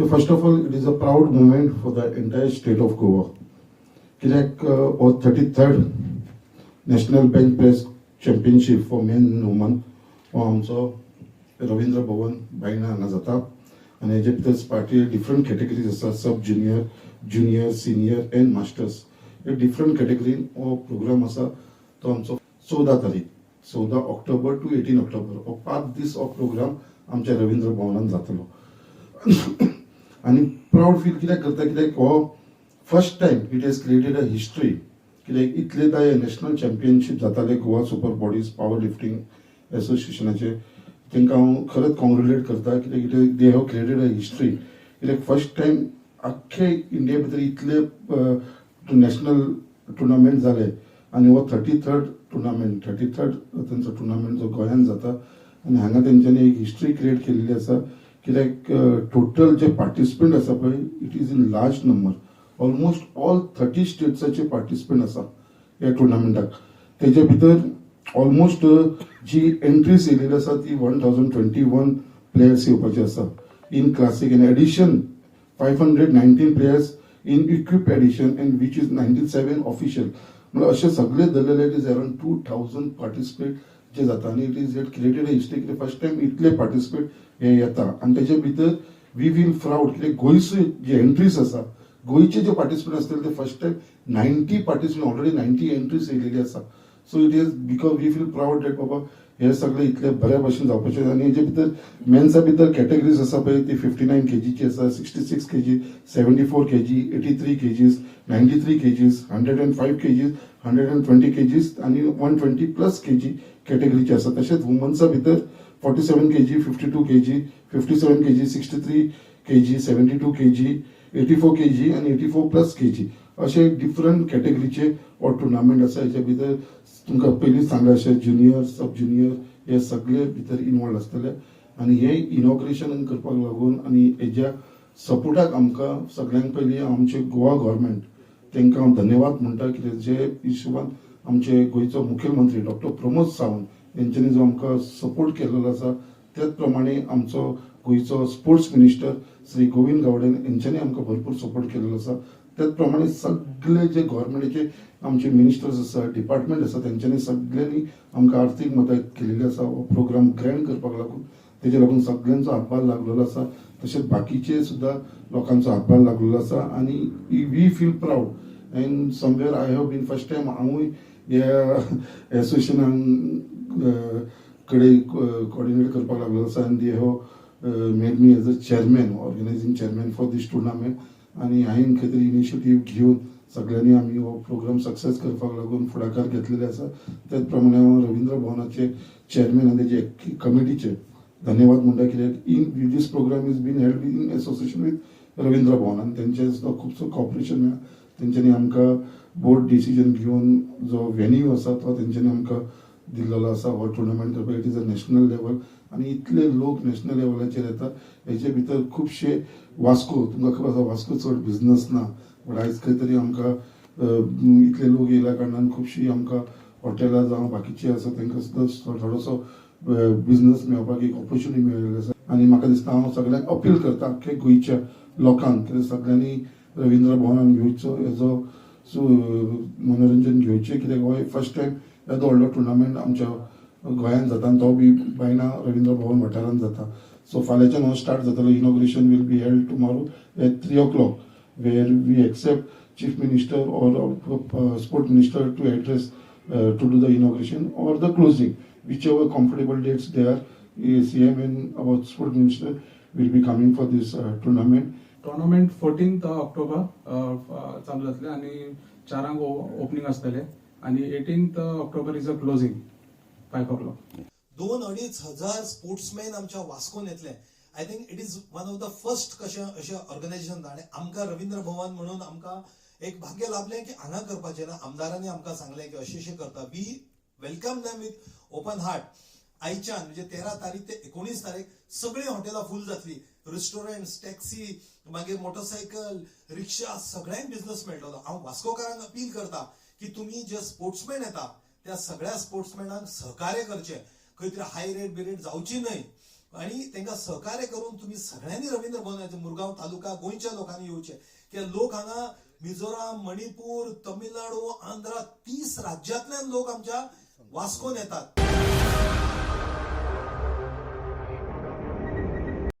So first of all, it is a proud moment for the entire state of Goa. कित्याक हो 33rd National Bench Press Championship for men and women हो आमचो रवींद्र भवन बायणा हांगा जाता आनी हेजे भितर पार्टी डिफरंट कॅटेगरीज आसा, sub junior, junior, senior and masters. हे डिफरंट कॅटेगरीन हो प्रोग्राम आसा. तो आमचो 14 तारीख, 14 ऑक्टोबर टू 18 ऑक्टोबर, हो 5 दीस हो प्रोग्राम आमच्या रवींद्र भवनान जातलो. आनी प्रावड फील कित्याक करता? कित्याक हो first time it has created a history, कित्याक इतले हे नॅशनल चॅम्पियनशीप जाताले Goa super bodies power lifting एसोसिएशनाचे. तांकां हांव खरेंच कॉंग्रेच्युलेट करता, कित्याक कितें they have created a history, कित्याक फर्स्ट टायम आख्खे इंडिया भितर इतले नॅशनल टुर्नामेंट जाले आनी हो 33rd tournament, 33rd तेंचो टुर्नामेंट जो गोंयांत जाता आनी हांगा तेंच्यांनी एक हिस्ट्री क्रिएट केलेली आसा, कित्याक टोटल जे पार्टिसिपंट आसा पळय, it is in large number. Almost all 30 स्टेट्साचे participant आसा ह्या टुर्नामेंटाक. तेजे भितर ऑलमोस्ट जी एंट्रीज येयलेली आसा ती 1021 प्लेयर्स येवपाचे आसा in classic and addition 519 players in equip edition and which is 97 official. म्हणल्यार अशे सगळे धरलेले it is around 2000 participate जे जाता आनी it is it created a history, कित्याक फर्स्ट टायम इतले पार्टिसिपेट हे येता. आनी तेजे भितर we feel proud कित्याक गोंयचे जे एंट्रीज आसा, गोंयचे जे पार्टिसिपेंट आसतले ते first time 90 participant, already 90 entries येयलेली आसा. So it is because we feel proud that बाबा हे सगळे इतले बऱ्या भशेन जावपाचे. आनी हेजे भितर मेन्सा भितर कॅटेगरीज आसा पळय, ती 59 केजीची आसा, 66 kg, 74 kg, 83 kgs, 93 kgs, 105 kgs, 120 kgs आनी 120 प्लस केजी कॅटेगरीचे आसा. तशेंच वुमन्सा भितर 47 kg, 52 kg, 57 kg, 63 kg, 72 kg, 84 kg आनी 84 प्लस केजी अशे डिफरंट कॅटेगरीचे हो टुर्नामेंट आसा. हेच्या भितर तुमकां पयलींच सांगलें, अशें ज्युनियर, सब ज्युनियर हे सगळे भितर इनवॉल्व आसतले. आनी हे इनॉग्रेशन करपाक लागून आनी हेज्या सपोर्टाक आमकां सगळ्यांक पयलीं आमचे गोवा गव्हर्मेंट, तांकां हांव धन्यवाद म्हणटा, कित्याक जे हिशोबान आमचे गोंयचो मुखेलमंत्री डॉक्टर प्रमोद सावंत हेंच्यांनी जो आमकां सपोर्ट केलेलो आसा, त्याच प्रमाणे आमचो गोंयचो स्पोर्ट्स मिनिस्टर श्री गोविंद गावडे हेंच्यांनी आमकां भरपूर सपोर्ट केलेलो आसा. त्याच प्रमाणे सगळे जे गव्हर्मेंटाचे आमचे मिनिस्टर्स आसा, डिपार्टमेंट आसा, तेंच्यांनी सगळ्यांनी आमकां आर्थीक मदत केलेली आसा हो प्रोग्राम ग्रँड करपाक लागून. तेजे लागून सगळ्यांचो हातभार लागलेलो आसा. तशेंच बाकीचे सुद्दां लोकांचो हातभार लागलेलो आसा आनी we feel proud and somewhere I have been first time हांवूय ह्या एसोसिएशनान कडेन कॉर्डिनेट करपाक लागलेलो आसा आनी they have made me as a chairman, organizing chairman for this tournament. आनी हांवें खंय तरी इनिशिएटीव घेवन सगळ्यांनी आमी हो प्रोग्राम सक्सेस करपाक लागून फुडाकार घेतलेले आसा. त्याच प्रमाणे हांव रवींद्र भवनाचे चेअरमॅन आनी तेजे कमिटीचे धन्यवाद म्हणटा, कित्याक in this program is been held in association with Ravindra Bhavan आनी तेंचे सुद्दां खुबसो कॉपरेशन मेळ्ळा. तेंच्यांनी आमकां बोर्ड डिसिजन घेवन जो व्हेन्यू आसा तो तेंच्यांनी आमकां दिल्लेलो आसा हो टुर्नामेंट करपाक. It is a national level आनी इतले लोक नॅशनल लेवलाचेर येता. हेजे भितर खुबशे वास्को, तुमकां खबर आसा, वास्को चड बिजनस ना, बट आयज खंय तरी आमकां इतले लोक येयल्या कारणान खुबशीं आमकां हॉटेलां जावं बाकीचे आसा, तांकां सुद्दां थोडोसो बिजनस मेळपाक एक ऑपॉर्च्युनिटी मेळिल्ली आसा. आनी म्हाका दिसता हांव सगळ्यांक अपील करता, आख्खे गोंयच्या लोकांक, कित्याक सगळ्यांनी रवींद्र भवनान घेवचो, हेजो मनोरंजन घेवचें, कित्याक हो फर्स्ट टायम येदो व्हडलो टुर्नामेंट आमच्या गोंयांत जाता आनी तो बी बायणा रवींद्र भवन वाठारांत जाता. सो फाल्यांच्यान हो स्टार्ट जातलो. Inauguration will be held tomorrow at 3 o'clock, where we expect Chief Minister or Sport Minister to address, to do the inauguration or the closing, whichever comfortable dates they are. CM and our Sport Minister will be coming for this tournament. Tournament 14 October चालू जातले आनी 4 क opening आसतले आनी 18 October is a closing, 5 o'clock. 2-2.5 हजार sportsman आमच्या वास्कोन येतले. I think it is one of the first कशें अशें ऑर्गनायझेशन आनी आमकां रवींद्र भवन म्हणून आमकां एक भाग्य लाभलें की हांगा करपाचें ना. आमदारांनी आमकां सांगलें की अशें अशें करता. We welcome them with open heart. आयच्यान म्हणजे 13 तारीख ते 19 तारीख सगळीं हॉटेलां फूल जातली. रेस्टॉरंट्स, टॅक्सी, मागीर मोटरसायकल, रिक्षा, सगळ्यांक बिझनस मेळटलो. हांव वास्कोकारांक अपील करता की तुमी जे स्पोर्ट्समॅन येता त्या सगळ्या स्पोर्ट्समॅनांक सहकार्य करचें. खंय तरी हाय रेट बिरेट जावची न्हय. आणि तांकां सहकार्य करून तुमी सगळ्यांनी रवींद्र भवन, मुरगांव तालुका, गोंयच्या लोकांनी येवचे. कित्याक लोक हांगा मिझोराम, मणिपूर, तमिळनाडू, आंध्रा, 30 राज्यांतल्यान लोक आमच्या वास्कोन येतात.